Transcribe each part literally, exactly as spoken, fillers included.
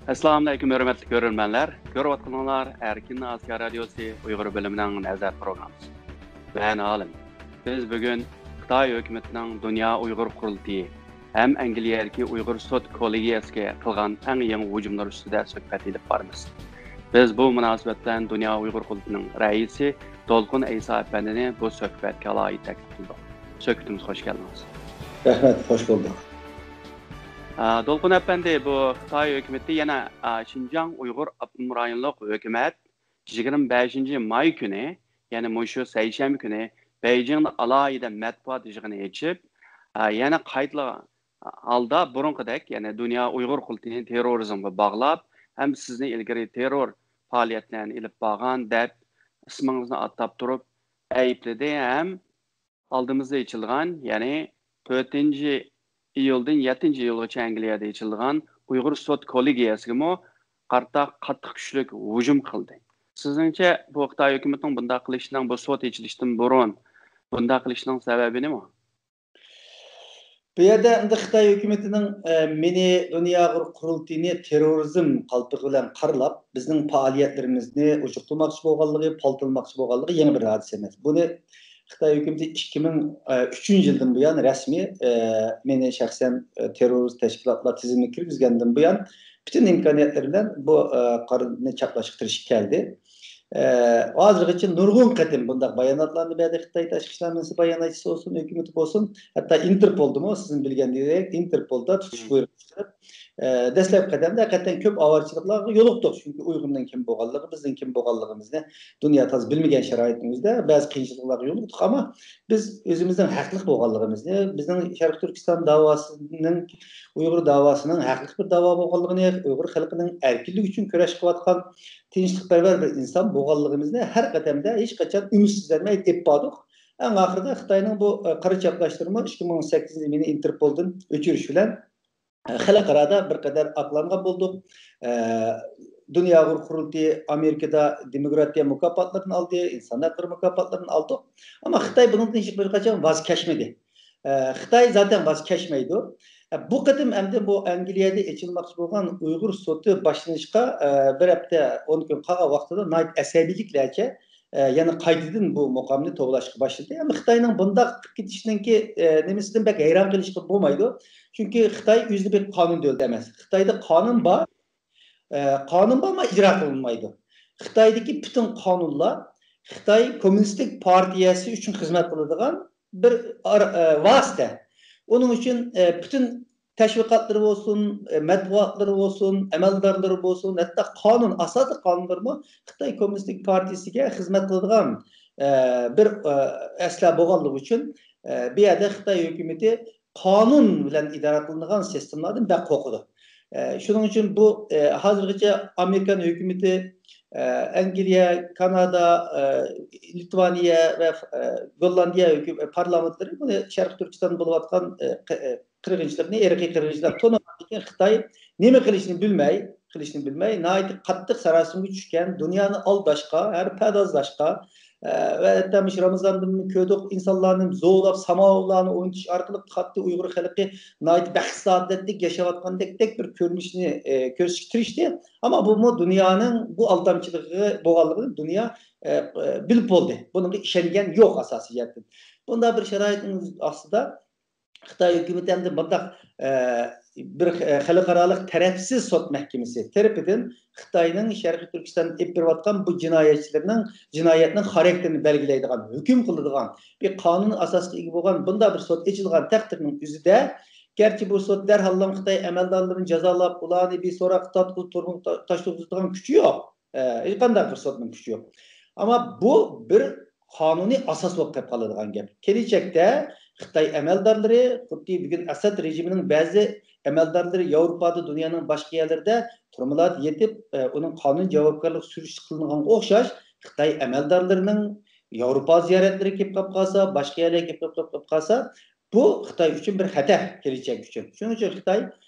ئەسسالامۇئەلەيكۇم، ھۆرمەتلىك كۆرۈرمەنلەر. كۆرۈۋاتقىنىڭلار ئەركىن ئاسىيا رادىيوسى ئۇيغۇر بۆلۈمىنىڭ نەزەر پروگراممىسى. مەن ئالىم. بىز بۈگۈن خىتاي ھۆكۈمىتىنىڭ دۇنيا ئۇيغۇر قۇرۇلتىيى ھەم ئەنگلىيەدىكى ئۇيغۇر سوت كوللېگىيەسىگە قىلغان ئەڭ يېڭى ھۇجۇملار ئۈستىدە سۆھبەت ئېلىپ بارىمىز. بىز بۇ مۇناسىۋەت بىلەن دۇنيا ئۇيغۇر قۇرۇلتىيىنىڭ رەئىسى دولقۇن ئەيسا ئەپەندىنى بۇ سۆھبەتكە ئالاھىدە تەكلىپ قىلدۇق. سۆھبىتىمىزگە خوش كەلدىڭىز. رەھمەت، خوش بولدۇق. ئا، دولقۇن ئەپەندى، بۇ خىتاي ھۆكۈمىتى يەنە، ئا، شىنجاڭ ئۇيغۇر ئاپتونوم رايونلۇق ھۆكۈمەت يىگىرمە بەشىنچى ماي كۈنى، يەنى مۇشۇ سەيشەنبە كۈنى بېيجىڭدا ئالاھىدە مەتبۇئات يىغىنى ئېچىپ، ئا، يەنە قايتىلا ھالدا بۇرۇنقىدەك، يەنى دۇنيا ئۇيغۇر قۇرۇلتىيىنى تېررورىزمغا باغلاپ، ھەم سىزنى ئىلگىرى تېررور پائالىيەتلەرنى ئېلىپ بارغان دەپ ئىسمىڭىزنى ئاتاپ تۇرۇپ ئەيىبلىدى ھەم ئالدىمىزدا ئېچىلغان، يەنى تۆتىنچى ئىيۇلدىن يەتتىنچى ئىيۇلغىچە ئەنگلىيەدە ئېچىلغان ئۇيغۇر سوت كوللېگىيەسىگىمۇ قارتا قاتتىق كۈچلۈك ھۇجۇم قىلدى. سىزنىڭچە بۇ خىتاي ھۆكۈمىتىنىڭ بۇنداق قىلىشىنىڭ، بۇ سوت ئېچىلىشتىن بۇرۇن بۇنداق قىلىشىنىڭ سەۋەبى نېمە؟ بۇ يەردە ئەمدى خىتاي ھۆكۈمىتىنىڭ، ئە، مېنى دۇنيا ئۇيغۇر قۇرۇلتىيىنى تېررورىزم قالپىقى بىلەن قارىلاپ، بىزنىڭ پائالىيەتلىرىمىزنى ئوچۇقلىماقچى بولغانلىقى، پالتىلىماقچى بولغانلىقى يېڭى بىر ھادىسە ئەمەس. بۇنى خىتاي ھۆكۈمىتى ئىككى مىڭ ئۈچىنچى يىلدىن بۇيان رەسمىي، ئە، مېنى شەخسەن، ئە، تېررورىست تەشكىلاتلار تىزىمىگە كىرگۈزگەندىن بۇيان پۈتۈن ئىمكانىيەتلىرى بىلەن بۇ، ئە، قارارنى چاپلاشقا تىرىشىپ كەلدى. ئە، ھازىرغىچە نۇرغۇن قېتىم بۇنداق باياناتلارنى بەردى خىتاي تاشقى ئىشلار مىنىستىرى باياناتچىسى بولسۇن، ھۆكۈمىتى بولسۇن، ھەتتا ئىنتېرپولدىمۇ سىزنىڭ بىلگەنىڭىزدەك ئىنتېرپولدا تۇتۇش بۇيرۇقى چىقىرىپ، ئە، دەسلەپكى قەدەمدە ھەقىقەتەن كۆپ ئاۋارىچىلىقلارغا يولۇقتۇق. چۈنكى ئۇيغۇرنىڭ كىم بولغانلىقى، بىزنىڭ كىم بولغانلىقىمىزنى دۇنيا تازا بىلمىگەن شارائىتنىڭ ئۆزىدە بەزى قىيىنچىلىقلارغا يولۇقتۇق. ئەمما بىز ئۆزىمىزنىڭ ھەقلىق بولغانلىقىمىزنى، بىزنىڭ شەرقىي تۈركىستان داۋاسىنىڭ، ئۇيغۇر داۋاسىنىڭ ھەقلىق بىر داۋا بولغانلىقىنى، ئۇيغۇر خەلقىنىڭ ئەركىنلىكى ئۈچۈن كۈرەش قىلىۋاتقان تىنچلىقپەرۋەر بىر ئىنسان بولغانلىقىمىزنى ھەر قەدەمدە ھېچقاچان ئۈمىدسىزلەنمەي ئېيتىپ باردۇق. ئەڭ ئاخىرىدا خىتاينىڭ بۇ، ئە، قارا چاپلاشلىرىمۇ ئىككى مىڭ سەككىزىنچى يىلى مېنى ئىنتېرپولدىن ئۆچۈرۈش بىلەن، ئە، خەلقئارادا بىر قەدەر ئاقلانغان بولدۇق. ئە، دۇنيا ئۇيغۇر قۇرۇلتىيى ئامېرىكىدا دېموكراتىيە مۇكاپاتلىرىنى ئالدى، ئىنسان ھەقلىرى مۇكاپاتلىرىنى ئالدۇق. ئەمما خىتاي بۇنىڭدىن ھېچ بىر قاچان ۋاز كەچمىدى. ئە، خىتاي زاتەن ۋاز كەچمەيدۇ. ئە، بۇ قېتىم ئەمدى بۇ ئەنگلىيەدە ئېچىلماقچى بولغان ئۇيغۇر سوتى باشلىنىشقا، ئە، بىر ھەپتە، ئون كۈن قالغان ۋاقتىدا ناھايىتى ئەسەبىيلىكلەرچە، ئە، يەنە قايتىدىن بۇ مۇقامنى توۋلاشقا باشلىدى. ئەمما خىتاينىڭ بۇنداق قىلىپ كېتىشىنىڭكى، ئە، نېمىسىدىن بەك ھەيران قېلىشقا بولمايدۇ. چۈنكى خىتاي ئۆزى بىر قانۇن دۆلىتى ئەمەس. خىتايدا قانۇن بار، ئە، قانۇن بار، ئەمما ئىجرا قىلىنمايدۇ. خىتايدىكى پۈتۈن قانۇنلار خىتاي كوممۇنىستىك پارتىيەسى ئۈچۈن خىزمەت قىلىدىغان بىر ئار-، ئە، ۋاسىتە. ئۇنىڭ ئۈچۈن، ئە، پۈتۈن تەشۋىقاتلىرى بولسۇن، ئە، مەتبۇئاتلىرى بولسۇن، ئەمەلدارلىرى بولسۇن، ھەتتا قانۇن، ئاساسىي قانۇنلىرىمۇ خىتاي كوممۇنىستىك پارتىيىسىگە خىزمەت قىلىدىغان، ئە، بىر، ئە، ئەسلىھە بولغانلىقى ئۈچۈن، ئە، بۇ يەردە خىتاي ھۆكۈمىتى قانۇن بىلەن ئىدارە قىلىنىدىغان سىستېمىلاردىن بەك قورقىدۇ. ئە، شۇنىڭ ئۈچۈن بۇ، ئە، ھازىرغىچە ئامېرىكان ھۆكۈمىتى، ئە، ئەنگلىيە، كانادا، ئە، لىتۋانىيە ۋە، ئە، گوللاندىيە ھۆكۈم-، پارلامېنتلىرى بۇنى شەرقىي تۈركىستاندا بولۇۋاتقان، ئە، قى-، ئە، قىرغىنچىلىقنى، ئىرقىي قىرغىنچىلىقنى تونۇمىغاندىن كېيىن خىتاي نېمە قىلىشنى بىلمەي، قىلىشنى بىلمەي، ناھايىتى قاتتىق ساراسىمىگە چۈشكەن، دۇنيانى ئالداشقا، ھەر پەردازلاشقا، ئە، ۋە ھەتتا مۇشۇ رامىزاندىن كۆردۇق، ئىنسانلارنى زورلاپ، ساماۋۇرلارنى ئوينىتىش ئارقىلىق خۇددى ئۇيغۇر خەلقى ناھايىتى بەخت سائادەتلىك ياشاۋاتقاندەكتەك بىر كۆرۈنۈشنى، ئە، كۆرسىتىشكە تىرىشتى. ئەمما بۇمۇ دۇنيانىڭ بۇ ئالدامچىلىقى بولغانلىقىنى دۇنيا، ئە، ئە، بىلىپ بولدى. بۇنىڭغا ئىشەنگەن يوق ئاساسىي جەھەتتىن. بۇنداق بىر شارائىتنىڭ ئاستىدا خىتاي ھۆكۈمىتى ئەمدى مۇنداق، ئە، بىر، ئە، خەلقئارالىق تەرەپسىز سوت مەھكىمىسى تەرىپىدىن خىتاينىڭ شەرقىي تۈركىستاندا ئېلىپ بېرىۋاتقان بۇ جىنايەتچىلىرىنىڭ جىنايەتنىڭ خاراكتېرىنى بەلگىلەيدىغان، ھۆكۈم قىلىدىغان بىر قانۇنىي ئاساسقا ئىگە بولغان بۇنداق بىر سوت ئېچىلغان تەقدىرنىڭ ئۆزىدە، گەرچە بۇ سوت دەرھاللا خىتاي ئەمەلدارلىرىنى جازالاپ، ئۇلارنى بىر سوراققا تارتقۇزۇپ، تۈرمىگە تا-، تاشلىغۇزىدىغان كۈچى يوق. ئە، ھېچقانداق بىر سوتنىڭ كۈچى يوق. ئەمما بۇ بىر قانۇنىي ئاساس بولۇپ قېلىپ قالىدىغان گەپ. كېلىچەكتە خىتاي ئەمەلدارلىرى، خۇددى بۈگۈن ئەسەد رېجىمىنىڭ بەزى ئەمەلدارلىرى ياۋروپادا، دۇنيانىڭ باشقا يەرلىرىدە تۈرمىلەردە يېتىپ، ئە، ئۇنىڭ قانۇنىي جاۋابكارلىققا سۈرۈشتە قىلىنغانغا ئوخشاش، خىتاي ئەمەلدارلىرىنىڭ ياۋروپا زىيارەتلىرى كېلىپ قاپ قالسا، باشقا يەرلەرگە كېلىپ قاپ قالسا، بۇ خىتاي ئۈچۈن بىر خەتەر، كېلىچەك ئۈچۈن. شۇنىڭ ئۈچۈن خىتاي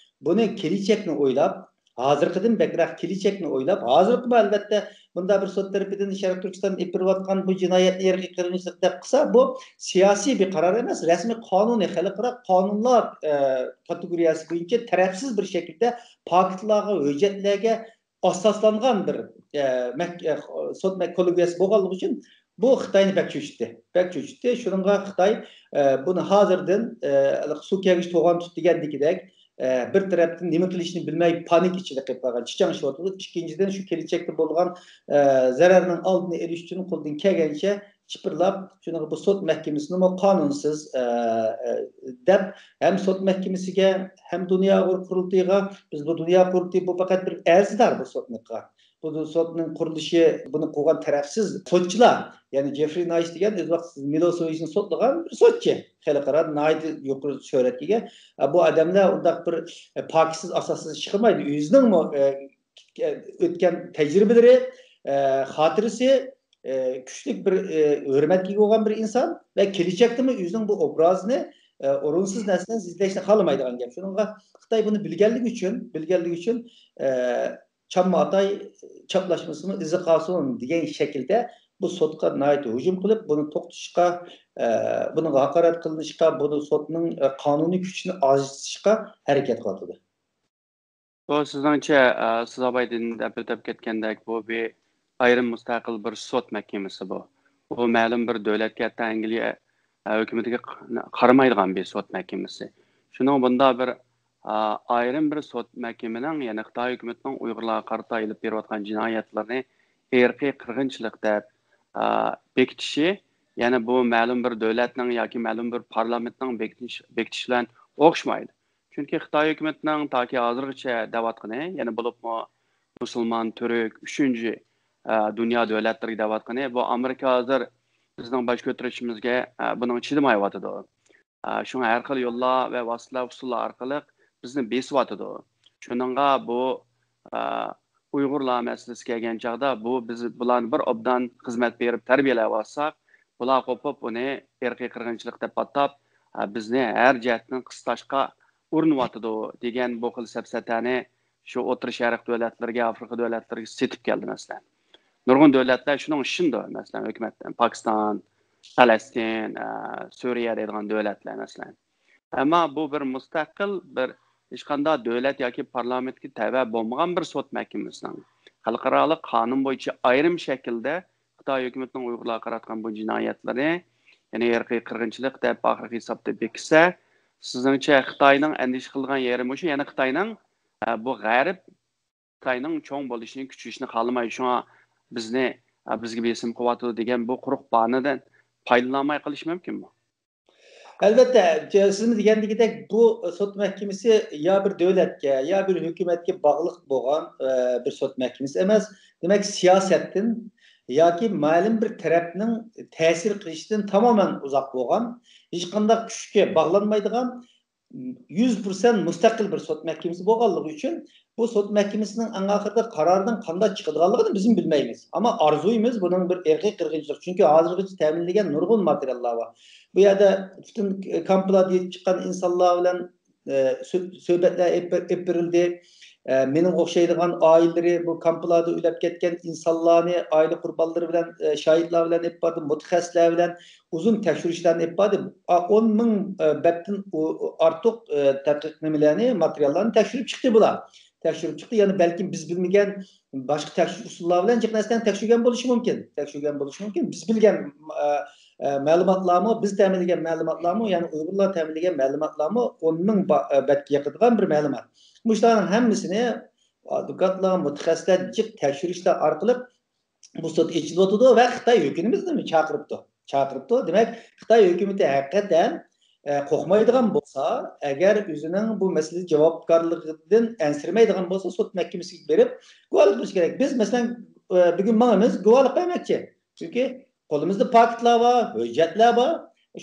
بۇنى، كېلىچەكنى ئويلاپ، ھازىرقىدىن بەكرەك كېلىچەكنى ئويلاپ، ھازىرقىمۇ ئەلۋەتتە بۇنداق بىر سوت تەرىپىدىن شەرقىي تۈركىستان ئېلىپ بېرىۋاتقان بۇ جىنايەتنى ئىرقىي قىرغىنچىلىق دەپ قىلسا، بۇ سىياسىي بىر قارار ئەمەس، رەسمىي قانۇنىي، خەلقئارا قانۇنلار، ئە، كاتېگورىيەسى بويىچە تەرەپسىز بىر شەكىلدە پاكىتلارغا، ھۆججەتلەرگە ئاساسلانغان بىر، ئە، مەك-، ئە، سوت مەك-، كوللېگىيەسى بولغانلىقى ئۈچۈن بۇ خىتاينى بەك چۆچۈتتى. بەك چۆچۈتتى. شۇنىڭغا خىتاي، ئە، بۇنى ھازىردىن، ئە، سۇ كەلگۈچ توغان تۇت دېگەندىكىدەك، ئە، بىر تەرەپتىن نېمە قىلىشنى بىلمەي پانىك ئىچىدە قېلىپ قالغان، چىچاڭشىۋاتىدۇ. ئىككىنچىدىن، شۇ كېلەچەكتە بولغان، ئە، زەرەرنىڭ ئالدىنى ئېلىش ئۈچۈن قولىدىن كەلگەنچە چىپىرلاپ، شۇنىڭغا بۇ سوت مەھكىمىسىنىمۇ قانۇنسىز، ئە، ئە، دەپ، ھەم سوت مەھكىمىسىگە، ھەم دۇنيا ئۇيغۇر قۇرۇلتىيىغا، بىز بۇ دۇنيا قۇرۇلتىيى بۇ پەقەت بىر ئەرزدار بۇ سوتنىڭغا. بۇ سوتنىڭ قۇرۇلۇشى، بۇنى قۇرغان تەرەپسىز سوتچىلار، يەنى جېفرى نايس دېگەن ئۆز ۋاقتىدا مىلوسېۋىچنى سوتلىغان بىر سوتچى. خەلقئارادا ناھايىتى يۇقىرى شۆھرەتكە ئىگە. ئە، بۇ ئادەملەر ئۇنداق بىر، ئە، پاكىتسىز، ئاساسسىز چىقمايدۇ. ئۆزىنىڭمۇ، ئە، ئۆتكەن تەجرىبىلىرى، ئە، خاتىرىسى، ئە، كۈچلۈك بىر، ئە، ھۆرمەتكە ئىگە بولغان بىر ئىنسان ۋە كېلىچەكتىمۇ ئۆزىنىڭ بۇ ئوبرازىنى، ئە، ئورۇنسىز نەرسىلەرنى ئىزدەشنى خالىمايدىغان گەپ. شۇنىڭغا خىتاي بۇنى بىلگەنلىكى ئۈچۈن، بىلگەنلىكى ئۈچۈن، ئە، چامما ئاتاي چاپلاشمىسىمۇ ئىزى قالسۇن دېگەن شەكىلدە بۇ سوتقا ناھايىتى ھۇجۇم قىلىپ، بۇنى توختىتىشقا، ئە، بۇنىڭغا ھاقارەت قىلىنىشقا، بۇنى سوتنىڭ، ئە، قانۇنىي كۈچىنى ئازىتىشقا ھەرىكەت قىلىۋاتىدۇ. بۇ سىزنىڭچە، ئە، سىز ئاۋايدىن دەپ ئۆتۈپ كەتكەندەك، بۇ بىر ئايرىم مۇستەقىل بىر سوت مەھكىمىسى بۇ. بۇ مەلۇم بىر دۆلەتكە، ھەتتا ئەنگلىيە، ئە، ھۆكۈمىتىگە ق-، قارىمايدىغان بىر سوت مەھكىمىسى. شۇنىڭ بۇنداق بىر، ئا، ئايرىم بىر سوت مەھكىمىنىڭ، يەنى خىتاي ھۆكۈمىتىنىڭ ئۇيغۇرلارغا قارىتا ئېلىپ بېرىۋاتقان جىنايەتلىرىنى ئىرقىي قىرغىنچىلىق دەپ، ئا، بېكىتىشى، يەنى بۇ مەلۇم بىر دۆلەتنىڭ ياكى مەلۇم بىر پارلامېنتنىڭ بېكىتىش، بېكىتىشى بىلەن ئوخشىمايدۇ. چۈنكى خىتاي ھۆكۈمىتىنىڭ تاكى ھازىرغىچە دەۋاتقىنى، يەنى بولۇپمۇ مۇسۇلمان، تۈرك، ئۈچىنچى، ئە، دۇنيا دۆلەتلىرىگە دەۋاتقىنى، بۇ ئامېرىكا ھازىر بىزنىڭ باش كۆتۈرۈشىمىزگە، ئە، بۇنىڭغا چىدىمايۋاتىدۇ. ئە، شۇڭا ھەر خىل يوللار ۋە ۋاسىتىلەر، ئۇسۇللار ئارقىلىق بىزنى بېسىۋاتىدۇ. شۇنىڭغا بۇ، ئە، ئۇيغۇرلار مەسىلىسى كەلگەن چاغدا، بۇ بىز بۇلارنى بىر ئوبدان خىزمەت بېرىپ تەربىيەلەۋالساق، بۇلار قوپۇپ ئۇنى ئىرقىي قىرغىنچىلىق دەپ ئاتاپ، ئە، بىزنى ھەر جەھەتتىن قىستاشقا ئۇرۇنۇۋاتىدۇ دېگەن بۇ خىل سەپسەتەنى شۇ ئوتتۇرا شەرق دۆلەتلىرىگە، ئافرىقا دۆلەتلىرىگە سېتىپ كەلدى، مەسىلەن. نۇرغۇن دۆلەتلەر شۇنىڭغا ئىشىنىدۇ، مەسىلەن، ھۆكۈمەتتىن. پاكىستان، پەلەستىن، ئە، سۈرىيە دەيدىغان دۆلەتلەر، مەسىلەن. ئەمما بۇ بىر مۇستەقىل، بىر ھېچقانداق دۆلەت ياكى پارلامېنتكە تەۋە بولمىغان بىر سوت مەھكىمىسىنىڭ خەلقئارالىق قانۇن بويىچە ئايرىم شەكىلدە خىتاي ھۆكۈمىتىنىڭ ئۇيغۇرلارغا قاراتقان بۇ جىنايەتلىرى، يەنى ئىرقىي قىرغىنچىلىق دەپ ئاخىرقى ھېسابتا بېكىتسە، سىزنىڭچە خىتاينىڭ ئەندىشە قىلىدىغان يېرى مۇشۇ، يەنى خىتاينىڭ، ئە، بۇ غەرب خىتاينىڭ چوڭ بولۇشىنى، كۈچىيىشىنى خالىمايدۇ. شۇڭا بىزنى، ئە، بىزگە بېسىم قىلىۋاتىدۇ دېگەن بۇ قۇرۇق باھانىدىن پايدىلانالماي قېلىشى مۇمكىنمۇ؟ ئەلۋەتتە، سىزمۇ دېگەندىكىدەك، بۇ سوت مەھكىمىسى يا بىر دۆلەتكە، يا بىر ھۆكۈمەتكە باغلىق بولغان، ئە، بىر سوت مەھكىمىسى ئەمەس. دېمەك، سىياسەتتىن ياكى مەلۇم بىر تەرەپنىڭ تەسىر قىلىشىدىن تامامەن ئۇزاق بولغان، ھېچقانداق كۈچكە باغلانمايدىغان، يۈز پىرسەنت مۇستەقىل بىر سوت مەھكىمىسى بولغانلىقى ئۈچۈن، بۇ سوت مەھكىمىسىنىڭ ئەڭ ئاخىرىدا قارارىنىڭ قانداق چىقىدىغانلىقىنى بىزمۇ بىلمەيمىز. ئەمما ئارزۇيمىز، بۇنىڭ بىر ئىرقىي قىرغىنچىلىق. چۈنكى ھازىرغىچە تەمىنلىگەن نۇرغۇن ماتېرىياللار بار. بۇ يەردە پۈتۈن كامپلاردا يېتىپ چىققان ئىنسانلار بىلەن، ئە، سۆ-، سۆھبەتلەر ئېلىپ بېرىلدى. ئە، مېنىڭغا ئوخشايدىغان ئائىلىلىرى، بۇ كامپلاردا ئۆلۈپ كەتكەن ئىنسانلارنى، ئائىلە قۇربانلىرى بىلەن، ئە، شاھىتلار بىلەن ئېلىپ باردى، مۇتەخەسسىسلەر بىلەن ئۇزۇن تەكشۈرۈشلەرنى ئېلىپ باردى. ئا، ئون مىڭ، ئە، بەتتىن ئۇ-، ئۇ-، ئارتۇق، ئە، تەتقىق نېمىلەرنى، ماتېرىياللارنى تەكشۈرۈپ چىقتى بۇلار. تەكشۈرۈپ چىقتى. يەنى بەلكىم بىز بىلمىگەن باشقا تەكشۈرۈش ئۇسۇللار بىلەن جىق نەرسىلەرنى تەكشۈرگەن بولۇشى مۇمكىن. تەكشۈرگەن بولۇشى مۇمكىن. بىز بىلگەن، ئە، ئە، مەلۇماتلارمۇ، بىز تەمىنلىگەن مەلۇماتلارمۇ، يەنى ئۇيغۇرلار تەمىنلىگەن مەلۇماتلارمۇ ئون مىڭ با-، ئە، بەتكە يېقىدىغان بىر مەلۇمات. مۇشۇلارنىڭ ھەممىسىنى ئادۋوكاتلار، مۇتەخەسسىسلەر جىق تەكشۈرۈشلەر ئارقىلىق بۇ سوت ئېچىلىۋاتىدۇ ۋە خىتاي ھۆكۈمىتىمىزنى چاقىرىپتۇ. چاقىرىپتۇ. دېمەك، خىتاي ھۆكۈمىتى ھەقىقەتەن، ئە، قورقمايدىغان بولسا، ئەگەر ئۆزىنىڭ بۇ مەسىلىدە جاۋابكارلىقىدىن ئەنسىرىمەيدىغان بولسا، سوت مەھكىمىسىگە بېرىپ گۇۋاھلىق بېرىشى كېرەك. بىز، مەسىلەن، ئە، بۈگۈن ماڭىمىز، گۇۋاھلىق بەرمەكچى. چۈنكى قولىمىزدا پاكىتلار بار، ھۆججەتلەر بار.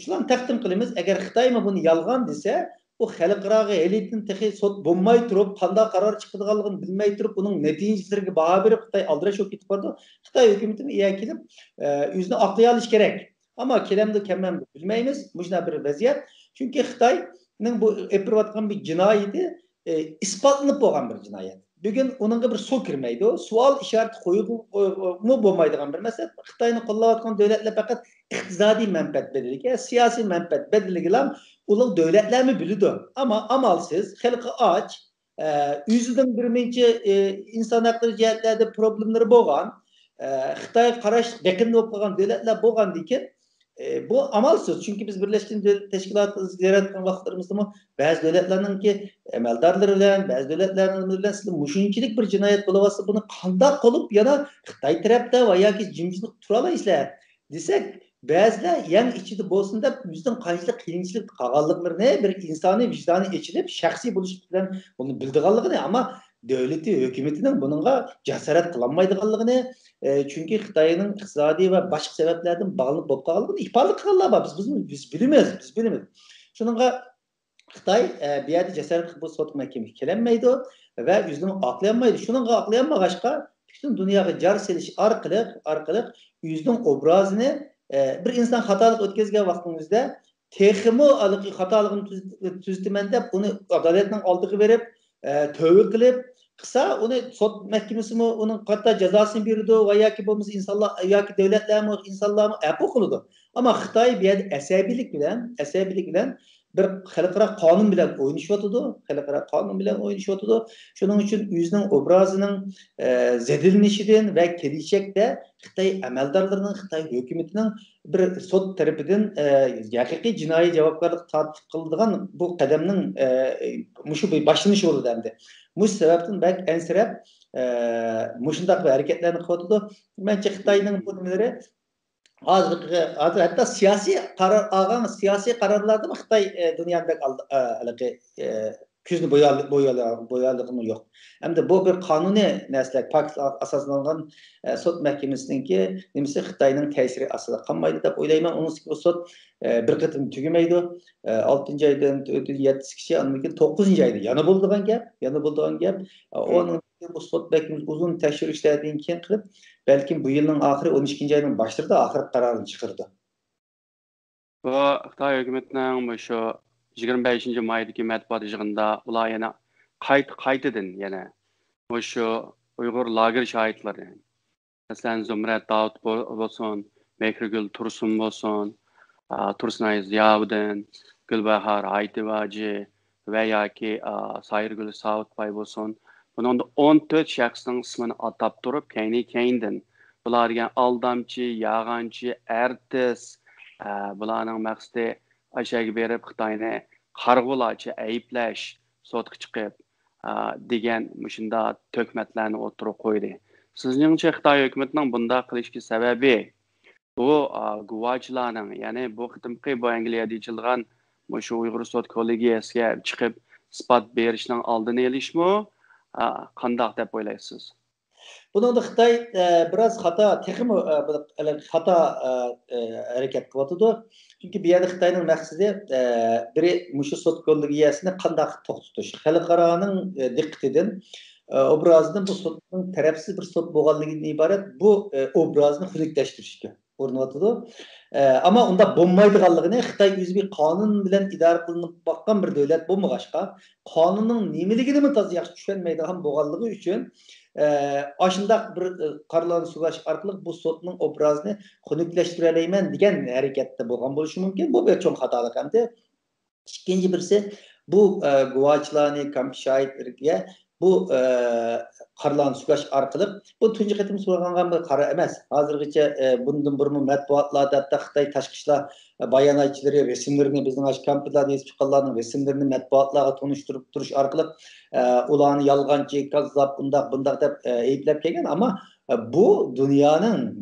شۇلارنى تەقدىم قىلىمىز. ئەگەر خىتايمۇ بۇنى يالغان دېسە، ئۇ خەلقئاراغا ھېلىدىن تېخى سوت بولماي تۇرۇپ، قانداق قارار چىقىدىغانلىقىنى بىلمەي تۇرۇپ، ئۇنىڭ نەتىجىلىرىگە باھا بېرىپ، خىتاي ئالدىراش بولۇپ كېتىپ بارىدۇ. خىتاي ھۆكۈمىتىمۇ ئىيە كېلىپ، ئە، ئۆزىنى ئاقلىيالىشى كېرەك. ئەمما كېلەمدۇ، كەلمەمدۇ بىلمەيمىز. مۇشۇنداق بىر ۋەزىيەت. چۈنكى خىتاينىڭ بۇ ئېلىپ بېرىۋاتقان بىر جىنايىتى، ئە، ئىسپاتلىنىپ بولغان بىر جىنايەت. بۈگۈن ئۇنىڭغا بىر سۇ كىرمەيدۇ. سوئال ئىشارىتى قويغۇمۇ بولمايدىغان بىر مەسىلە. خىتاينى قوللاۋاتقان دۆلەتلەر پەقەت ئىقتىسادىي مەنپەئەت بەدىلىگە، سىياسىي مەنپەئەت بەدىلىگىلا ئۇلۇغ دۆلەتلەرمۇ بىلىدۇ. ئەمما ئامالسىز، خەلقى ئاچ، ئە، ئۆزىنىڭ بىر مۇنچە، ئە، ئىنسان ھەقلىرى جەھەتلەردە پروبلېمىلىرى بولغان، ئە، خىتايغا قاراش بېقىندى بولۇپ قالغان دۆلەتلەر بولغاندىكىن، ئە، بۇ ئامالسىز. چۈنكى بىز بىرلەشكەن دۆلەت تەشكىلاتى زىيارەت قىلغان ۋاقىتلىرىمىزدىمۇ بەزى دۆلەتلەرنىڭكى ئەمەلدارلىرى بىلەن، بەزى دۆلەتلەرنىڭ بىلەن سىلەر مۇشۇنچىلىك بىر جىنايەت بولۇۋاتسا، بۇنى قانداق قىلىپ يەنە خىتاي تەرەپتە ۋە ياكى جىمجىتلىق تۇرالايسىلەر دېسەك، بەزىلەر يەڭ ئىچىدە بولسۇن دەپ، ئۆزىنىڭ قانچىلىك قىيىنچىلىقتا قالغانلىقلىرىنى، بىر ئىنسانىي ۋىجدانى ئېچىلىپ، شەخسىي بولۇش بىلەن بۇنى بىلىدىغانلىقىنى، ئەمما دۆلىتى، ھۆكۈمىتىنىڭ بۇنىڭغا جاسارەت قىلالمايدىغانلىقىنى، ئە، چۈنكى خىتاينىڭ ئىقتىسادىي ۋە باشقا سەۋەبلەردىن باغلىنىپ بولۇپ قالغانلىقىنى ئىپادە قىلغانلار بار. بىز، بىز، بىز بىلىمىز، بىز بىلىمىز. شۇنىڭغا خىتاي، ئە، بۇ يەردە جاسارەت قىلىپ بۇ سوت مەھكىمىگە كېلەلمەيدۇ ۋە ئۆزىنى ئاقلىيالمايدۇ. شۇنىڭغا ئاقلىيالمىغاچقا، پۈتۈن دۇنياغا جار سېلىش ئارقىلىق، ئارقىلىق ئۆزىنىڭ ئوبرازىنى، ئە، بىر ئىنسان خاتالىق ئۆتكۈزگەن ۋاقتىڭىزدا تېخىمۇ ھېلىقى خاتالىقىنى تۈز-، تۈزىتىمەن دەپ، ئۇنى ئادالەتنىڭ ئالدىغا بېرىپ، ئە، تۆۋە قىلىپ قىلسا، ئۇنى سوت مەھكىمىسىمۇ ئۇنىڭ قاتتا جازاسىنى بېرىدۇ ۋە ياكى بولمىسا ئىنسانلار ياكى دۆلەتلەرمۇ، ئىنسانلارمۇ ئەپۇ قىلىدۇ. ئەمما خىتاي بۇ يەردە ئەسەبىيلىك بىلەن، ئەسەبىيلىك بىلەن بىر خەلقئارا قانۇن بىلەن ئوينىشىۋاتىدۇ، خەلقئارا قانۇن بىلەن ئوينىشىۋاتىدۇ. شۇنىڭ ئۈچۈن ئۆزىنىڭ ئوبرازىنىڭ، ئە، زەدىلىنىشىدىن ۋە كېلىچەكتە خىتاي ئەمەلدارلىرىنىڭ، خىتاي ھۆكۈمىتىنىڭ بىر سوت تەرىپىدىن، ئە، ھەقىقىي جىنايى جاۋابكارلىق تارتىپ قىلىدىغان بۇ قەدەمنىڭ، ئە، مۇشۇ بىر باشلىنىشى بولىدۇ ئەمدى. مۇشۇ سەۋەبتىن بەك ئەنسىرەپ، ئە، مۇشۇنداق بىر ھەرىكەتلەرنى قىلىۋاتىدۇ. مەنچە خىتاينىڭ بۇ نېمىلىرى ھازىرقى، ھازىر ھەتتا سىياسىي قارار ئالغان، سىياسىي قارارلاردىمۇ خىتاي، ئە، دۇنيانى بەك ئالدى، ئە، ھېلىقى، ئە، كۆزنى بويال-، بويال-، بويالىدىغىنى يوق. ئەمدى بۇ بىر قانۇنىي نەرسىلەر، پاكىتلارغا ئاساسلانغان، ئە، سوت مەھكىمىسىنىڭكى نېمىسى خىتاينىڭ تەسىرى ئاستىدا قالمايدۇ دەپ ئويلايمەن. ئۇنىڭ ئۈستىگە بۇ سوت، ئە، بىر قېتىم تۈگىمەيدۇ. ئە، ئالتىنچى ئايدىن تۆتىدىن يەتتىسىگىچە، ئاندىن كېيىن توققۇزىنچى ئايدا يەنە بولىدىغان گەپ، يەنە بولىدىغان گەپ. ئە، ئۇنىڭ بۇ سوت مەھكىمىسى ئۇزۇن تەكشۈرۈشلەردىن كېيىن قىلىپ، بەلكىم بۇ يىلنىڭ ئاخىرى، ئون ئىككىنچى ئاينىڭ باشلىرىدا ئاخىرقى قارارىنى چىقىرىدۇ. بۇ خىتاي ھۆكۈمىتىنىڭ مۇشۇ يىگىرمە بەشىنچى مايدىكى مەتبۇئات يىغىنىدا ئۇلار يەنە قايتا-، قايتىدىن يەنە مۇشۇ ئۇيغۇر لاگېر شاھىتلىرى، مەسىلەن، زۇمرەت داۋۇت بو-، بولسۇن، مېھرىگۈل تۇرسۇن بولسۇن، ئا، تۇرسۇنئاي زىياۋۇدۇن، گۈلباھار ھايتىۋاجى ۋە ياكى، ئا، سايرىگۈل ساۋۇتباي بولسۇن، بۇنىڭدا ئون تۆت شەخسنىڭ ئىسمىنى ئاتاپ تۇرۇپ، كەينى-كەينىدىن بۇلار دېگەن ئالدامچى، يالغانچى، ئارتىس، ئا، بۇلارنىڭ مەقسىتى ئاشەگە بېرىپ خىتاينى قارىغۇلارچە ئەيىبلەش، سوتقا چىقىپ، ئا، دېگەن مۇشۇنداق تۆھمەتلەرنى ئوتتۇرىغا قويدى. سىزنىڭچە خىتاي ھۆكۈمىتىنىڭ بۇنداق قىلىشىدىكى سەۋەبى بۇ، ئا، گۇۋاچىلارنىڭ، يەنى بۇ قېتىمقى بۇ ئەنگلىيەدە ئېچىلغان مۇشۇ ئۇيغۇر سوت كوللېگىيەسىگە چىقىپ ئىسپات بېرىشنىڭ ئالدىنى ئېلىشمۇ، ئا، قانداق دەپ ئويلايسىز؟ بۇنىڭدا خىتاي، ئە، بىراز خاتا، تېخىمۇ، ئە، بۇ، خاتا، ئە، ئە، ھەرىكەت قىلىۋاتىدۇ. چۈنكى بۇ يەردە خىتاينىڭ مەقسىتى، ئە، بىرى مۇشۇ سوت كوللېگىيەسىنى قانداق توختىتىش، خەلقئارانىڭ، ئە، دىققىتىدىن، ئە، ئوبرازىدىن بۇ سوتنىڭ تەرەپسىز بىر سوت بولغانلىقىدىن ئىبارەت بۇ، ئە، ئوبرازنى خۇنۈكلەشتۈرۈشكە ئۇرۇنۇۋاتىدۇ. ئە، ئەمما ئۇنداق بولمايدىغانلىقىنى، خىتاي ئۆزى بىر قانۇن بىلەن ئىدارە قىلىنىپ باققان بىر دۆلەت بولمىغاچقا، قانۇننىڭ نېمىلىكىنىمۇ تازا ياخشى چۈشەنمەيدىغان بولغانلىقى ئۈچۈن، ئە، ئاشۇنداق بىر، ئە، قارارلارنى سۇغۇرۇش ئارقىلىق بۇ سوتنىڭ ئوبرازىنى خۇنۈكلەشتۈرەلەيمەن دېگەن ھەرىكەتتە بولغان بولۇشى مۇمكىن. بۇ بىر چوڭ خاتالىق ئەمدى. ئىككىنچى بىرسى، بۇ، ئە، گۇۋاچىلارنى، كامپ شاھىتلىرىگە بۇ، ئە، قارارلارنى سۇغۇرۇش ئارقىلىق، بۇ تۇنجى قېتىم سۇغۇرغان بىر قارار ئەمەس. ھازىرغىچە، ئە، بۇندىن بۇرۇنمۇ مەتبۇئاتلاردا، ھەتتا خىتاي تاشقى ئىشلار باياناتچىلىرى رەسىملىرىنى، بىزنىڭ ئاشۇ كامپلاردا يېتىپ چىققانلارنىڭ رەسىملىرىنى مەتبۇئاتلارغا تونۇشتۇرۇپ تۇرۇش ئارقىلىق، ئە، ئۇلارنى يالغانچى، كاززاپ، ئۇنداق، بۇنداق دەپ، ئە، ئەيىبلەپ كەلگەن. ئەمما، ئە، بۇ دۇنيانىڭ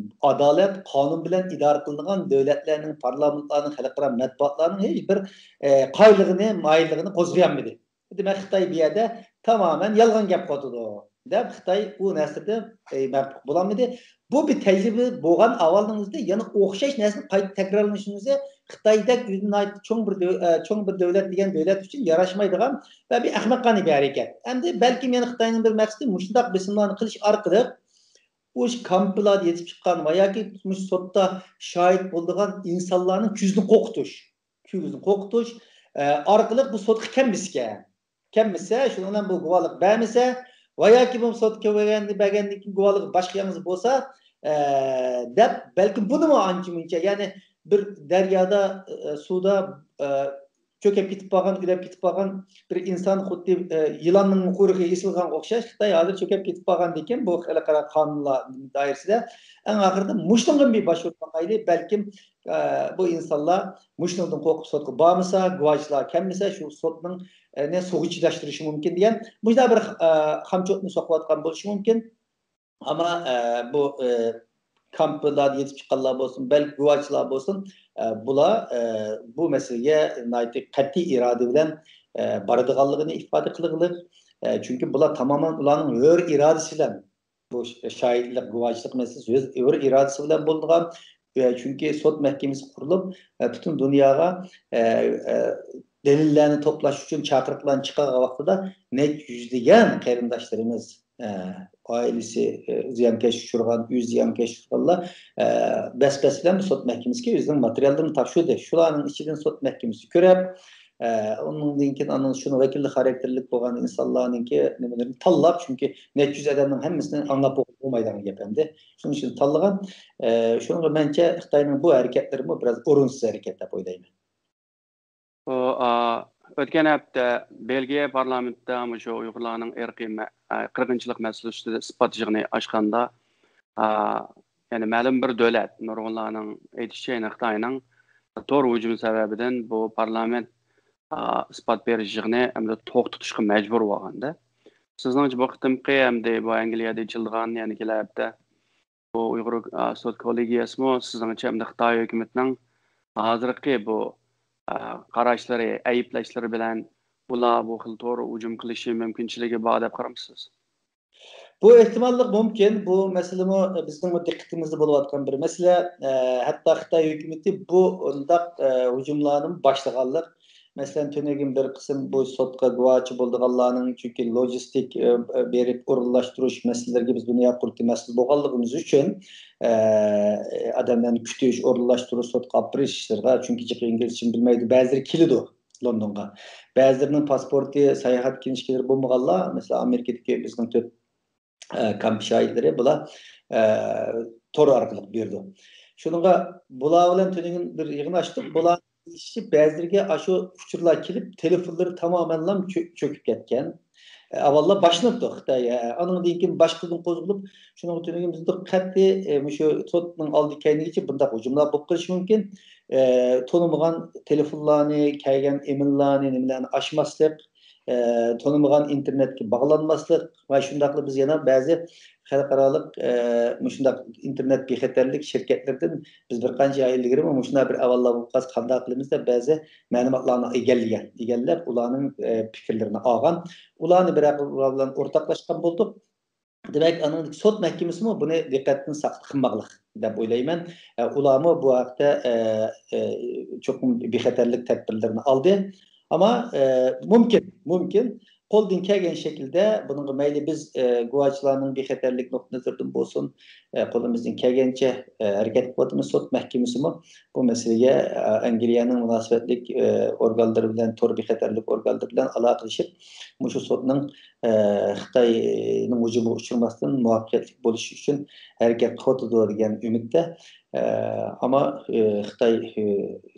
ئادالەت، قانۇن بىلەن ئىدارە قىلىنغان دۆلەتلەرنىڭ پارلامېنتلارنىڭ، خەلقئارا مەتبۇئاتلارنىڭ ھېچ بىر، ئە، قايىللىقىنى، مايىللىقىنى قوزغىيالمىدى. دېمەك، خىتاي بۇ يەردە تامامەن يالغان گەپ قىلىۋاتىدۇ دەپ، خىتاي ئۇ نەرسىدە، ئى، مەپتۇق بولالمىدى. بۇ بىر تەجرىبە بولغان ئەھۋالنىڭ ئۆزىدە يەنە ئوخشاش نەرسىنىڭ قايتا تەكرارلىنىشىنىڭ ئۆزى خىتايدەك ئۆزىنى ناھايىتى چوڭ بىر دۆ-، ئە، چوڭ بىر دۆلەت دېگەن دۆلەت ئۈچۈن ياراشمايدىغان ۋە بىر ئەخمەقانە بىر ھەرىكەت. ئەمدى بەلكىم يەنە خىتاينىڭ بىر مەقسىتى مۇشۇنداق بېسىملارنى قىلىش ئارقىلىق ئۇ كامپلاردا يېتىپ چىققان ۋە ياكى مۇشۇ سوتتا شاھىت بولىدىغان ئىنسانلارنىڭ كۆزىنى قورقۇتۇش. كۆزىنى قورقۇتۇش، ئە، ئارقىلىق بۇ سوتقا كەلمىسىكەن. كەلمىسە، شۇنىڭ بىلەن بۇ گۇۋاھلىق بەرمىسە، ۋە ياكى بولمىسا سوتقا بەرگەندىن كېيىن گۇۋاھلىقى باشقا ياڭزا بولسا، ئە، دەپ، بەلكىم بۇنىمۇ ئانچە مۇنچە، يەنى بىر دەريادا، ئە، سۇدا، ئە، چۆكۈپ كېتىپ قالغان، ئۆلۈپ كېتىپ قالغان بىر ئىنسان خۇددى، ئە، يىلاننىڭ قۇيرۇقى يېسىلغانغا ئوخشاش، خىتاي ھازىر چۆكۈپ كېتىپ قالغاندىكىن بۇ خەلقئارا قانۇنلار دائىرىسىدە ئەڭ ئاخىرىدا مۇشۇنىڭغا بىر باشۋۇرۇپ باقايلى، بەلكىم، ئە، بۇ ئىنسانلار مۇشۇنىڭدىن قورقۇپ سوتقا بارمىسا، گۇۋاچىلار كەلمىسە، شۇ سوتنىڭ، ئە، نى سۇغا چىداشتۇرۇشى مۇمكىن دېگەن مۇشۇنداق بىر، ئە، خامچوتنى سوقۇۋاتقان بولۇشى مۇمكىن. ئەمما، ئە، بۇ، ئە، كامپلاردا يېتىپ چىققانلار بولسۇن، بەلكى گۇۋاچىلار بولسۇن، ئە، بۇلار، ئە، بۇ مەسىلىگە ناھايىتى قەتئىي ئىرادە بىلەن، ئە، بارىدىغانلىقىنى ئىپادە قىلغىلىق. ئە، چۈنكى بۇلار تامامەن ئۇلارنىڭ ھۆر ئىرادىسى بىلەن بۇ ش-، شاھىتلىق، گۇۋاچىلىق مەسىلىسى ئۆز ھۆر ئىرادىسى بىلەن بولىدىغان. ئە، چۈنكى سوت مەھكىمىسى قۇرۇلۇپ، ئە، پۈتۈن دۇنياغا، ئە، ئە، دەلىللەرنى توپلاش ئۈچۈن چاقىرىقلارنى چىقارغان ۋاقتىدا نەچچە يۈزلىگەن قېرىنداشلىرىمىز، ئە، ئائىلىسى، ئە، زىيانكەشلىككە ئۇچرىغان، ئۆزى زىيانكەشلىككە ئۇچرىغانلار، ئە، بەس-بەس بىلەن بۇ سوت مەھكىمىسىگە ئۆزىنىڭ ماتېرىياللىرىنى تاپشۇردى. شۇلارنىڭ ئىچىدىن سوت مەھكىمىسى كۆرۈپ، ئە، ئۇنىڭدىن كېيىن ئانىڭ شۇنىڭ ۋەكىللىك خاراكتېرلىك بولغان ئىنسانلارنىڭكى نېمىلىرىنى تاللاپ، چۈنكى نەچچە يۈز ئادەمنىڭ ھەممىسىنى ئاڭلاپ بولمايدىغان گەپ ئەمدى. شۇنىڭ ئۈچۈن تاللىغان. ئە، شۇنىڭغا مەنچە خىتاينىڭ بۇ ھەرىكەتلىرىمۇ بىراز ئورۇنسىز ھەرىكەت دەپ ئويلايمەن. بۇ، ئا، ئۆتكەن ھەپتە بېلگىيە پارلامېنتىدا مۇشۇ ئۇيغۇرلارنىڭ ئىرقىي مە-، ئا، قىرغىنچىلىق مەسىلىسى ئۈستىدە ئىسپات يىغىنى ئاچقاندا، ئا، يەنى مەلۇم بىر دۆلەت، نۇرغۇنلارنىڭ ئېيتىشىچە، يەنى خىتاينىڭ تور ھۇجۇمى سەۋەبىدىن بۇ پارلامېنت، ئا، ئىسپات بېرىش يىغىنى ئەمدى توختىتىشقا مەجبۇر بولغاندا. سىزنىڭچە بۇ قېتىمقى ئەمدى بۇ ئەنگلىيەدە ئېچىلىدىغان، يەنى كېلەر ھەپتە بۇ ئۇيغۇر، ئا، سوت كوللېگىيەسىمۇ سىزنىڭچە ئەمدى خىتاي ھۆكۈمىتىنىڭ ھازىرقى بۇ، ئا، قاراشلىرى، ئەيىبلەشلىرى بىلەن ئۇلار بۇ خىل تور ھۇجۇم قىلىشى مۇمكىنچىلىكى بار دەپ قارامسىز؟ بۇ ئېھتىماللىق مۇمكىن. بۇ مەسىلىمۇ بىزنىڭمۇ دىققىتىمىزدە بولۇۋاتقان بىر مەسىلە. ئە، ھەتتا خىتاي ھۆكۈمىتى بۇ ئۇنداق، ئە، ھۇجۇملارنىمۇ باشلىغانلىق. مەسىلەن، تۈنۈگۈن بىر قىسىم بۇ سوتقا گۇۋاچى بولىدىغانلارنىڭ، چۈنكى لوجىستىك، ئە، بېرىپ ئورۇنلاشتۇرۇش مەسىلىلىرىگە بىز دۇنيا قۇرۇلتىيى مەسئۇل بولغانلىقىمىز ئۈچۈن، ئە، ئادەملەرنى كۈتۈش، ئورۇنلاشتۇرۇش، سوتقا ئاپىرىش ئىشلىرىغا، چۈنكى جىق ئىنگلىزچىنى بىلمەيدۇ، بەزىلىرى كېلىدۇ لوندونغا. بەزىلىرىنىڭ پاسپورتى، ساياھەت كىنىشكىلىرى بولمىغانلار، مەسىلەن، ئامېرىكىدىكى بىزنىڭ تۆت ئە، كامپ شاھىتلىرى بۇلار، ئە، تور ئارقىلىق بېرىدۇ. شۇنىڭغا بۇلار بىلەن تۈنۈگۈن بىر يىغىن ئاچتۇق. بۇلار دېيىشىچە، بەزىلىرىگە ئاشۇ ئۇچۇرلار كېلىپ، تېلېفونلىرى تامامەنلا چۆ-، چۆكۈپ كەتكەن. ئە، ئاۋۋاللا باشلىنىپتۇ خىتاي، ئە، ئانىڭدىن كېيىن باشقىدىن قوزغىلىپ، شۇنىڭغا تۈنۈگۈن بىز قەتئىي، ئە، مۇشۇ سوتنىڭ ئالدى كەينىگىچە بۇنداق ھۇجۇملار بولۇپ قېلىشى مۇمكىن. ئە، تونۇمىغان تېلېفونلارنى، كەلگەن ئېمىللارنى، نېمىلەرنى ئاچماسلىق، ئە، تونۇمىغان ئىنتېرنېتكە باغلانماسلىق ۋە شۇنداقلا بىز يەنە بەزى خەلقئارالىق، ئە، مۇشۇنداق ئىنتېرنېت بىخەتەرلىك شىركەتلىرىدىن بىز بىر قانچە ئاي ئىلگىرىمۇ مۇشۇنداق بىر ئەھۋاللار بولۇپ قالسا قانداق قىلىمىز دەپ بەزى مەلۇماتلارنى ئىگىلىگەن، ئىگىلەپ، ئۇلارنىڭ، ئە، پىكىرلىرىنى ئالغان. ئۇلارنى بىرەر بىر بىلەن ئورتاقلاشقان بولدۇق. دېمەك، ئانىڭدىكى سوت مەھكىمىسىمۇ بۇنى دىققەتتىن ساقىت قىلماقلىق دەپ ئويلايمەن. ئە، ئۇلارمۇ بۇ ھەقتە، ئە، ئە، چوقۇم بىخەتەرلىك تەدبىرلىرىنى ئالدى. ئەمما، ئە، مۇمكىن، مۇمكىن قولدىن كەلگەن شەكىلدە بۇنىڭغا مەيلى بىز، ئە، گۇۋاچىلارنىڭ بىخەتەرلىك نۇقتىئى نەزىرىدىن بولسۇن، ئە، قولىمىزدىن كەلگەنچە، ئە، ھەرىكەت قىلىۋاتىمىز. سوت مەھكىمىسىمۇ بۇ مەسىلىگە، ئە، ئەنگلىيەنىڭ مۇناسىۋەتلىك، ئە، ئورگانلىرى بىلەن، تور بىخەتەرلىك ئورگانلىرى بىلەن ئالاقىلىشىپ، مۇشۇ سوتنىڭ ئە، خىتاينىڭ ھۇجۇمىغا ئۇچرىماستىن مۇۋەپپەقىيەتلىك بولۇشى ئۈچۈن ھەرىكەت قىلىۋاتىدۇ دېگەن ئۈمىدتە. ئە، ئەمما، ئە، خىتاي، ئە،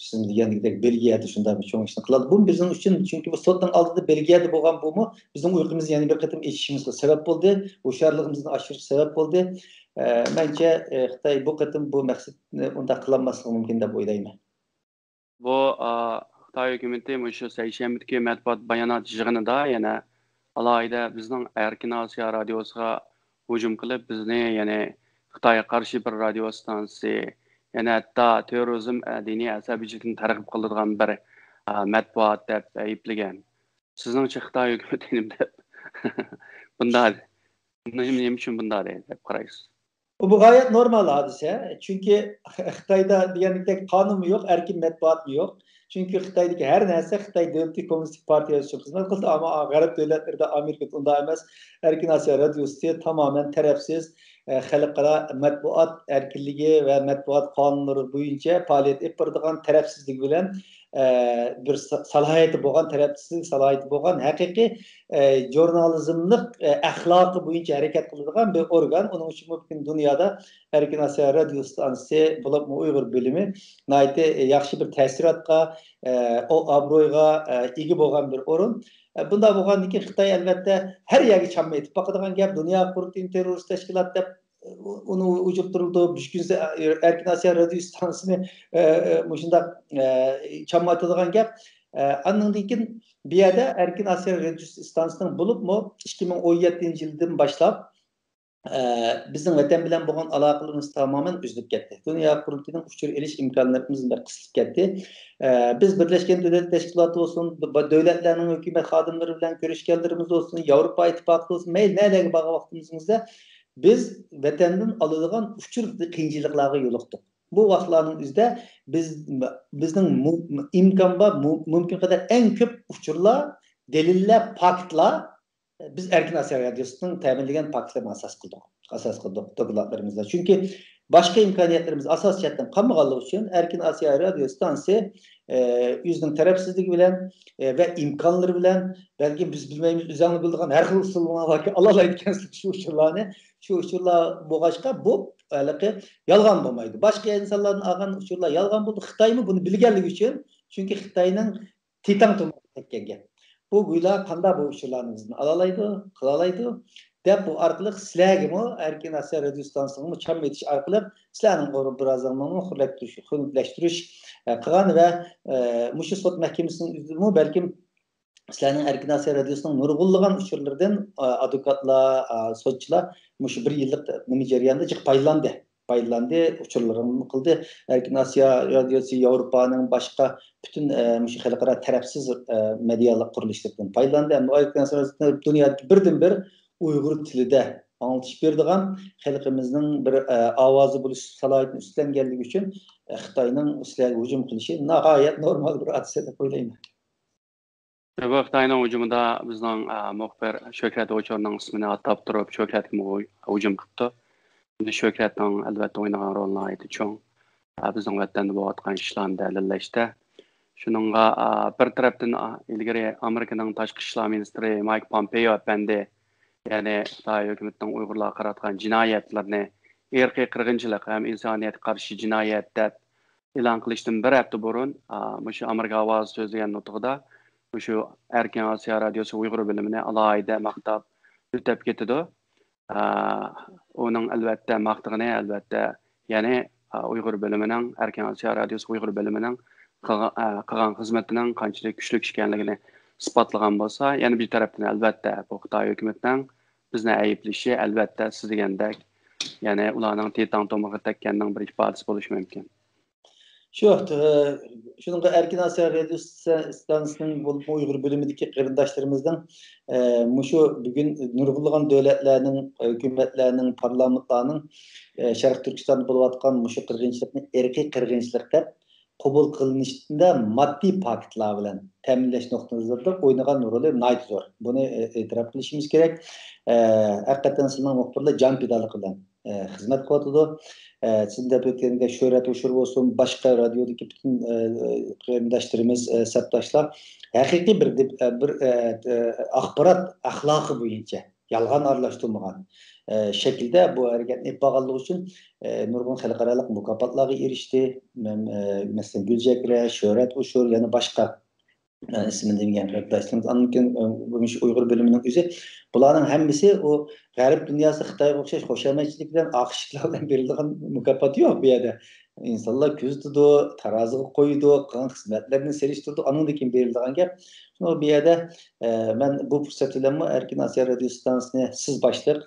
سىز دېگەندەك بېلگىيەدە شۇنداق بىر چوڭ ئىشنى قىلالىدى. بۇ بىزنىڭ ئۈچۈن، چۈنكى بۇ سوتنىڭ ئالدىدا بېلگىيەدە بولغان بۇمۇ بىزنىڭ ئۇيقۇمىزنى يەنە بىر قېتىم ئېچىشىمىزغا سەۋەب بولدى، ھوشيارلىقىمىزنى ئاشۇرۇشقا سەۋەب بولدى. ئە، مەنچە، ئە، خىتاي بۇ قېتىم بۇ مەقسەتنى ئۇنداق قىلالماسلىقى مۇمكىن دەپ ئويلايمەن. بۇ، ئا، خىتاي ھۆكۈمىتى مۇشۇ سەيشەنبىدىكى مەتبۇئات بايانات يىغىنىدا يەنە ئالاھىدە بىزنىڭ ئەركىن ئاسىيا رادىيوسىغا ھۇجۇم قىلىپ، بىزنى، يەنى خىتايغا قارشى بىر رادىيو ئىستانسىسى، يەنە ھەتتا تېررورىزم، ئە، دىنىي ئەسەبىيچىلىكنى تەرغىب قىلىدىغان بىر، ئا، مەتبۇئات دەپ ئەيىبلىگەن. سىزنىڭچە خىتاي ھۆكۈمىتى نېمە دەپ بۇنداق، نېمە، نېمە ئۈچۈن بۇنداق دەپ قارايسىز؟ بۇ غايەت نورمال ھادىسە. چۈنكى خىتايدا دېگەندەك قانۇنمۇ يوق، ئەركىن مەتبۇئاتمۇ يوق. چۈنكى خىتايدىكى ھەر نەرسە خىتاي دۆلىتى كوممۇنىستىك پارتىيەسى ئۈچۈن خىزمەت قىلىدۇ، ئەمما غەرب دۆلەتلىرىدە، ئامېرىكىدا ئۇنداق ئەمەس. ئەركىن ئاسىيا رادىيوسى تامامەن تەرەپسىز، ئە، خەلقئارا مەتبۇئات ئەركىنلىكى ۋە مەتبۇئات قانۇنلىرى بويىچە پائالىيەت ئېلىپ بارىدىغان، تەرەپسىزلىكى بىلەن، ئە، بىر سا-، سالاھىيىتى بولغان، تەرەپسىزلىك سالاھىيىتى بولغان، ھەقىقىي، ئە، ژۇرنالىزملىق، ئە، ئەخلاقى بويىچە ھەرىكەت قىلىدىغان بىر ئورگان. ئۇنىڭ ئۈچۈن بۈگۈن دۇنيادا ئەركىن ئاسىيا رادىيو ئىستانسىسى بولۇپمۇ ئۇيغۇر بۆلۈمى ناھايىتى ياخشى بىر تەسىراتقا، ئە، ئو-، ئابرۇيغا، ئە، ئىگە بولغان بىر ئورۇن. ئە، بۇنداق بولغاندىن كېيىن خىتاي ئەلۋەتتە ھەر يەرگە چامما ئېتىپ باقىدىغان گەپ، دۇنيا قۇرۇلتىيىنى تېررورىست تەشكىلات دەپ ئۇنى ئۇجۇپ تۇرىدۇ. مۈشكۈلسە ئەركىن ئاسىيا رادىيو ئىستانسىسىنى، ئە، ئە، مۇشۇنداق، ئە، چامما ئېتىدىغان گەپ. ئە، ئاندىن كېيىن بۇ يەردە ئەركىن ئاسىيا رادىيو ئىستانسىسىنىڭ بولۇپمۇ ئىككى مىڭ ئون يەتتىنچى يىلدىن باشلاپ، ئە، بىزنىڭ ۋەتەن بىلەن بولغان ئالاقىلىرىمىز تامامەن ئۈزۈلۈپ كەتتى. دۇنيا قۇرۇلتىيىنىڭ ئۇچۇر ئېلىش ئىمكانلىرىمىز بەك قىسىلىپ كەتتى. ئە، بىز بىرلەشكەن دۆلەت تەشكىلاتى بولسۇن، ب-، دۆلەتلەرنىڭ ھۆكۈمەت خادىملىرى بىلەن كۆرۈشكەنلىرىمىز بولسۇن، ياۋروپا ئىتتىپاقى بولسۇن، مەيلى نەلەرگە بارغان ۋاقتىمىزدا بىز ۋەتەندىن ئالىدىغان ئۇچۇر قىيىنچىلىقلارغا يولۇقتۇق. بۇ ۋاقىتلارنىڭ ئۆزىدە بىز، بىزنىڭ مۇ-، ئىمكان بار، مۇ-، مۇمكىن قەدەر ئەڭ كۆپ ئۇچۇرلار، دەلىللەر، پاكىتلار بىز ئەركىن ئاسىيا رادىيوسىنىڭ تەمىنلىگەن پاكىتلىرىنى ئاساس قىلدۇق. ئاساس قىلدۇق دوكلاتلىرىمىزدا. چۈنكى باشقا ئىمكانىيەتلىرىمىز ئاساسىي جەھەتتىن قالمىغانلىقى ئۈچۈن ئەركىن ئاسىيا رادىيو ئىستانسىسى، ئە، ئۆزىنىڭ تەرەپسىزلىكى بىلەن، ئە، ۋە ئىمكانلىرى بىلەن، بەلكىم بىز بىلمەيمىز، ئۆزەڭلار بىلىدىغان ھەر خىل ئۇسۇللارنى ئالالايدىكەنسىلەر شۇ ئۇچۇرلارنى. شۇ ئۇچۇرلار بولغاچقا بۇ ھېلىقى يالغان بولمايدۇ. باشقا ئىنسانلاردىن ئالغان ئۇچۇرلار يالغان بولىدۇ. خىتايمۇ بۇنى بىلگەنلىكى ئۈچۈن، چۈنكى خىتاينىڭ تىتاڭ تومۇرغا تەگكەن گەپ. بۇ گويلا قانداق بۇ ئۇچۇرلارنى بىزدىن ئالالايدۇ، قىلالايدۇ دەپ، بۇ ئارقىلىق سىلەرگىمۇ، ئەركىن ئاسىيا رادىيو ئىستانسىسىغىمۇ چامما ئېتىش ئارقىلىق سىلەرنىڭ ئوبرازىڭلارنى خۇنۈكلەشتۈرۈش، خۇنۈكلەشتۈرۈش، ئە، قىلغان ۋە، ئە، مۇشۇ سوت مەھكىمىسىنىڭ ئۆزىمۇ بەلكىم سىلەرنىڭ ئەركىن ئاسىيا رادىيوسىنىڭ نۇرغۇنلىغان ئۇچۇرلىرىدىن، ئە، ئادۋوكاتلار، ئە، سوتچىلار مۇشۇ بىر يىللىق نېمە جەريانىدا جىق پايدىلاندى. پايدىلاندى، ئۇچۇرلىرىنى قىلدى. ئەركىن ئاسىيا رادىيوسى ياۋروپانىڭ باشقا پۈتۈن، ئە، مۇشۇ خەلقئارا تەرەپسىز، ئە، مېدىيا قۇرۇلۇشلىرىدىن پايدىلاندى. ئەمما ئەركىن ئاسىيا رادىيوسى دۇنيادىكى بىردىنبىر ئۇيغۇر تىلىدا ئاڭلىتىش بېرىدىغان، خەلقىمىزنىڭ بىر، ئە، ئاۋازى بولۇش سالاھىيىتىنى ئۈستىلەنگەنلىكى ئۈچۈن، ئە، خىتاينىڭ سىلەرگە ھۇجۇم قىلىشى ناھايەت نورمال بىر ھادىسە دەپ ئويلايمەن. بۇ خىتاينىڭ ھۇجۇمىدا بىزنىڭ، ئە، مۇخبىر شۆھرەت ئوچۇرنىڭ ئىسمىنى ئاتاپ تۇرۇپ، شۆھرەتكىمۇ ھۇ-، ھۇجۇم قىپتۇ. ئەمدى شۆھرەتنىڭ ئەلۋەتتە ئوينىغان رولى ناھايىتى چوڭ. ئە، بىزنىڭ ۋەتەندە بولۇۋاتقان ئىشلارنى دەلىللەشتە. شۇنىڭغا، ئە، بىر تەرەپتىن، ئە، ئىلگىرى ئامېرىكىنىڭ تاشقى ئىشلار مىنىستىرى مايك پومپېيو ئەپەندى، يەنى خىتاي ھۆكۈمىتىنىڭ ئۇيغۇرلارغا قاراتقان جىنايەتلىرىنى ئىرقىي قىرغىنچىلىق ھەم ئىنسانىيەتكە قارشى جىنايەت دەپ ئېلان قىلىشتىن بىر ھەپتە بۇرۇن، ئا، مۇشۇ ئامېرىكا ئاۋازى سۆزلىگەن نۇتقىدا مۇشۇ ئەركىن ئاسىيا رادىيوسى ئۇيغۇر بۆلۈمىنى ئالاھىدە ماختاپ ئۆتەپ كېتىدۇ. ئا، ئۇنىڭ ئەلۋەتتە ماختىغىنى، ئەلۋەتتە، يەنى، ئا، ئۇيغۇر بۆلۈمىنىڭ، ئەركىن ئاسىيا رادىيوسى ئۇيغۇر بۆلۈمىنىڭ قىلغا-، ئا، قىلغان خىزمىتىنىڭ قانچىلىك كۈچلۈك ئىكەنلىكىنى ئىسپاتلىغان بولسا، يەنە بىر تەرەپتىن، ئەلۋەتتە، بۇ خىتاي ھۆكۈمىتىنىڭ بىزنى ئەيىبلىشى، ئەلۋەتتە، سىز دېگەندەك، يەنى ئۇلارنىڭ تىتاڭ تومۇرىغا تەگكەننىڭ بىر ئىپادىسى بولۇشى مۇمكىن. شۇ، ئە، شۇنىڭغا ئەركىن ئاسىيا رادىيو ستانسىسىنىڭ بولۇپمۇ ئۇيغۇر بۆلۈمىدىكى قېرىنداشلىرىمىزنىڭ، ئە، مۇشۇ بۈگۈن نۇرغۇنلىغان دۆلەتلەرنىڭ، ھۆكۈمەتلەرنىڭ، پارلامېنتلارنىڭ، ئە، شەرقىي تۈركىستاندا بولۇۋاتقان مۇشۇ قىرغىنچىلىقنى ئىرقىي قىرغىنچىلىق دەپ قوبۇل قىلىنىشىدا ماددىي پاكىتلار بىلەن تەمىنلەش نۇقتىئى نەزىرىدىن ئوينىغان رولى ناھايىتى زور. بۇنى، ئە، ئېتىراپ قىلىشىمىز كېرەك. ئە، ھەقىقەتەن سىلەرنىڭ مۇخبىرلار جان پىدالىقى بىلەن، ئە، خىزمەت قىلىۋاتىدۇ. ئە، سىزنىڭ دەپ ئۆتكەندەك شۆھرەت ئۇچۇر بولسۇن، باشقا رادىيودىكى پۈتۈن، ئە، قېرىنداشلىرىمىز، ئە، سەپداشلار ھەقىقىي بىر دىپ-، ئە، بىر، ئە، ئە، ئاخبارات ئەخلاقى بويىچە يالغان ئارىلاشتۇرمىغان، ئە، شەكىلدە بۇ ھەرىكەتنى ئېلىپ بارغانلىقى ئۈچۈن، ئە، نۇرغۇن خەلقئارالىق مۇكاپاتلارغا ئېرىشتى. مەن، ئە، مەسىلەن، گۈلچېھرە، شۆھرەت ئۇچۇر، يەنە باشقا، ئە، ئىسمىنى دېمىگەن قېرىنداشلىرىمىز. ئاندىن كېيىن، ئە، بۇ مۇشۇ ئۇيغۇر بۆلۈمىنىڭ ئۆزى، بۇلارنىڭ ھەممىسى ئۇ غەرب دۇنياسى خىتايغا ئوخشاش خۇشامەتچىلىك بىلەن، ئالقىشلار بىلەن بېرىلىدىغان مۇكاپات يوق بۇ يەردە. ئىنسانلار كۆزىتىدۇ، تارازىغا قويىدۇ، قىلغان خىزمەتلىرىنى سېلىشتۇرىدۇ، ئانىڭدىن كېيىن بېرىلىدىغان گەپ. شۇڭا بۇ يەردە، ئە، مەن بۇ پۇرسەت بىلەنمۇ ئەركىن ئاسىيا رادىيو ئىستانسىسىنى سىز باشلىق،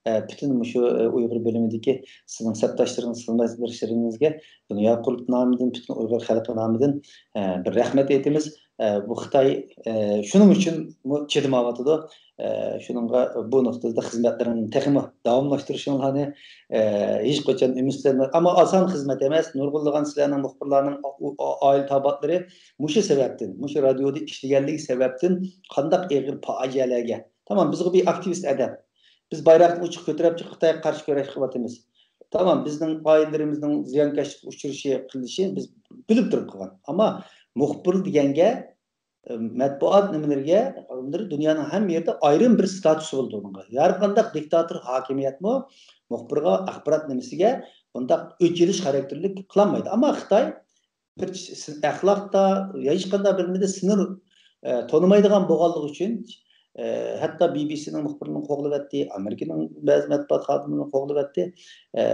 ئە، پۈتۈن مۇشۇ، ئە، ئۇيغۇر بۆلۈمىدىكى سىزنىڭ سەپداشلىرىڭىز، خىزمەتداشلىرىڭىزگە دۇنيا قۇرۇلتىيى نامىدىن، پۈتۈن ئۇيغۇر خەلقى نامىدىن، ئە، بىر رەھمەت ئېيتىمىز. ئە، بۇ خىتاي، ئە، شۇنىڭ ئۈچۈنمۇ چىدىمايۋاتىدۇ. ئە، شۇنىڭغا بۇ نۇقتىدا خىزمەتلىرىڭىزنى تېخىمۇ داۋاملاشتۇرۇشۇڭلارنى، ئە، ھېچقاچان ئۈمىدسىزلەنمەڭ. ئەمما ئاسان خىزمەت ئەمەس. نۇرغۇنلىغان سىلەرنىڭ مۇخبىرلارنىڭ ئا-، ئا-، ئائىلە تاۋابىئاتلىرى مۇشۇ سەۋەبتىن، مۇشۇ رادىيودا ئىشلىگەنلىكى سەۋەبتىن قانداق ئېغىر پاجىئەلەرگە. تامام، بىزغۇ بىر ئاكتىۋىست ئادەم. بىز بايراقنى ئوچۇق كۆتۈرۈپ چىقىپ خىتايغا قارشى كۈرەش قىلىۋاتىمىز. تامام، بىزنىڭ ئائىلىلىرىمىزنىڭ زىيانكەشلىككە ئۇچرىشى، قىلىشى بىز بىلىپ تۇرۇپ قىلغان. ئەمما مۇخبىر دېگەنگە، ئە، مەتبۇئات نېمىلىرىگە، دۇنيانىڭ ھەممە يېرىدە ئايرىم بىر ستاتۇسى بولىدۇ ئۇنىڭغا. ھەر قانداق دىكتاتور ھاكىمىيەتمۇ مۇخبىرغا ئاخبارات نېمىسىگە بۇنداق ئۆچ ئېلىش خاراكتېرلىك قىلالمايدۇ. ئەمما خىتاي بىر س-، ئەخلاقتا يا ھېچقانداق بىر نېمىدە سىنىر، ئە، تونۇمايدىغان بولغانلىقى ئۈچۈن، ئە، ھەتتا بى بى سىنىڭ مۇخبىرلىرىنى قوغلىۋەتتى، ئامېرىكىنىڭ بەزى مەتبۇئات خادىملىرىنى قوغلىۋەتتى. ئە،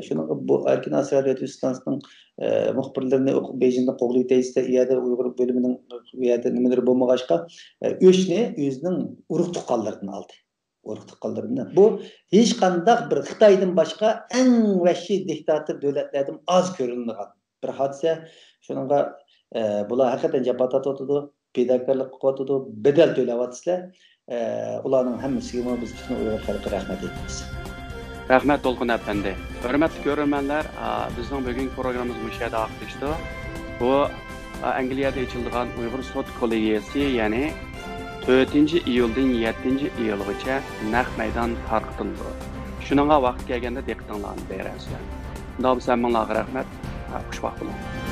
شۇنىڭغا بۇ ئەركىن ئاسىيا رادىيو ئىستانسىسىنىڭ، ئە، مۇخبىرلىرىنى ئوق-، بېيجىڭدىن قوغلىۋېتەيسىز، ئۇ يەردە ئۇيغۇر بۆلۈمىنىڭ ئۇ يەردە نېمىلىرى بولمىغاچقا، ئە، ئۆچنى ئۆزىنىڭ ئۇرۇق تۇغقانلىرىدىن ئالدى. ئۇرۇق تۇغقانلىرىدىن. بۇ ھېچقانداق بىر خىتايدىن باشقا ئەڭ ۋەھشىي دىكتاتور دۆلەتلەردىن ئاز كۆرۈلىدىغان بىر ھادىسە. شۇنىڭغا، ئە، بۇلار ھەقىقەتەن جاپا تارتىۋاتىدۇ، پىداكارلىق قىلىۋاتىدۇ، بەدەل تۆلەۋاتىسىلەر. ئە، ئۇلارنىڭ ھەممىسىگىمۇ بىز پۈتۈن ئۇيغۇر خەلقى رەھمەت ئېيتىمىز. رەھمەت، دولقۇن ئەپەندى. ھۆرمەتلىك كۆرۈرمەنلەر، ئا، بىزنىڭ بۈگۈنكى پروگراممىمىز مۇشۇ يەردە ئاخىرلىشىدۇ. بۇ، ئا، ئەنگلىيەدە ئېچىلىدىغان ئۇيغۇر سوت كوللېگىيەسى، يەنى تۆتىنچى ئىيۇلدىن يەتتىنچى ئىيۇلغىچە نەق مەيدان تارقىتىلىدۇ. شۇنىڭغا ۋاقىت كەلگەندە دىققىتىڭلارنى بېرەرسىلەر. ئۇنداق بولسا ھەممىڭلارغا رەھمەت. ھە، خۇش ۋاقىت بولۇڭ.